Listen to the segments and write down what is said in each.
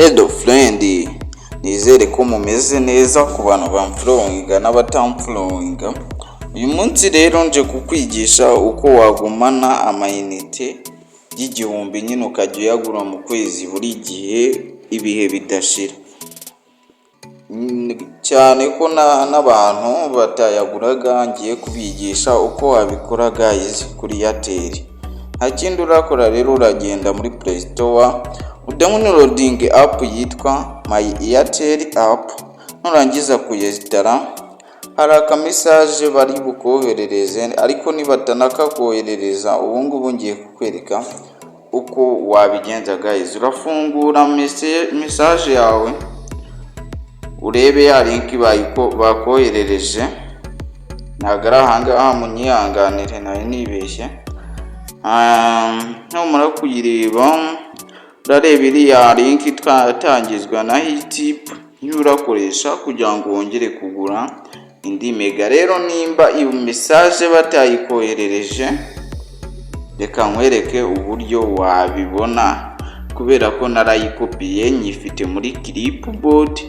Hello friend, nizere ko mumeze neza ku bantu bamfollowinga n'abatamfollowinga. Uyu munsi rero nje kukwigisha uko wagumana amayinite y'1000 nyine, ukajya uyagura mu kwezi buri gihe, ibihe bidashira. Cyane ko n'abantu batayaguraga, ngiye kubigisha uko wabikora guys kuri Airtel. Nta kindi urakora rero, uragenda muri Play Store, udownloading app yitwa My Airtel app. Nurangiza kuyinstalla, hari akamessage bari bukoherereze, ariko nibatanakakoherereza, ubu ngubu ngiye kukwereka uko wabigenza guys. Urafungura message yawe, urebe ya link bakoherereje. Ntabwo ari ahangaha, munyihanganire nari nibeshye. Numara kuyireba, urareba iriya link itangizwa na hitip, niyo urakoresha kugira ngo wongere kugura indi mega. Rero nimba iyo message batayikoherereje, reka nkwereke uburyo wabibona, kubera ko narayikopiye nyifite muri clipboard.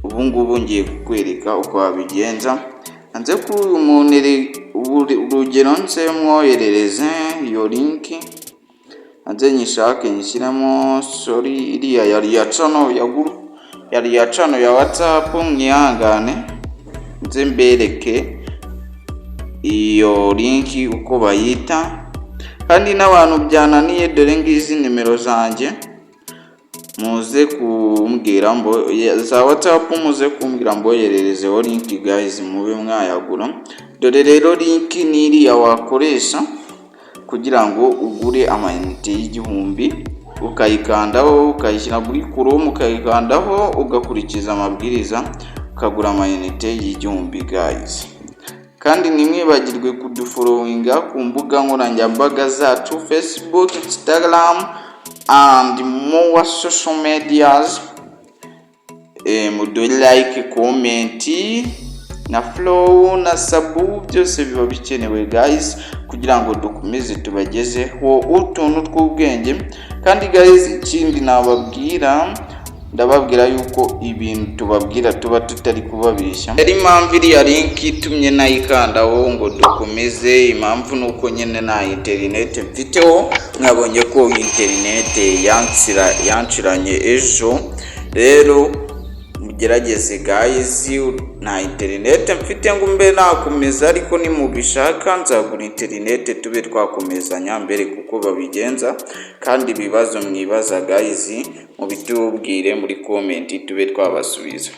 Ubu ngubu ngiye kukwereka uko wabigenza. Nze kuri uyu muntu, urugero, nze mwoherereze iyo link, nze nyishake nyishyiremo. Sorry, iriya yari iya channel ya group, yari iya channel ya WhatsApp, mwihangane. Nze mbereke iyo link uko bayita. Kandi n'abantu byananiye, dore ngizi nimero zanjye, muze kumbwira mbo za WhatsApp, muze kumbwira mbohererezeho link guys, mube mwayagura. Dore rero link ni iriya wakoresha kugira ngo ugure amayinite y'1000. Ukayikandaho, ukayishyira muri Chrome, ukayikandaho, ugakurikiza amabwiriza, ukagura amayinite y'1000 guys. Kandi ntimwibagirwe kudufollowinga ku mbuga nkoranyambaga zacu: Facebook, Instagram and more social medias. Muduhe like, comment na follow na sub, byose biba bikenewe guys, kugira ngo dukomeze tubagezeho utuntu tw'ubwenge. Kandi guys, ikindi nababwira, ndababwira yuko ibintu tubabwira tuba tutari kubabeshya. Yari impamvu iriya link itumye nayikandaho ngo dukomeze, impamvu ni uko nyine nta interineti mfiteho. Mwabonye ko interineti yanciranye ejo. Rero mugerageze guys, nta interineti mfite ngo mbe nakomeza, ariko nimubishaka nzagura interineti tube twakomezanya mbere kuko babigenza. Kandi ibibazo mwibaza guys, mubitubwire muri comment tube twabasubiza.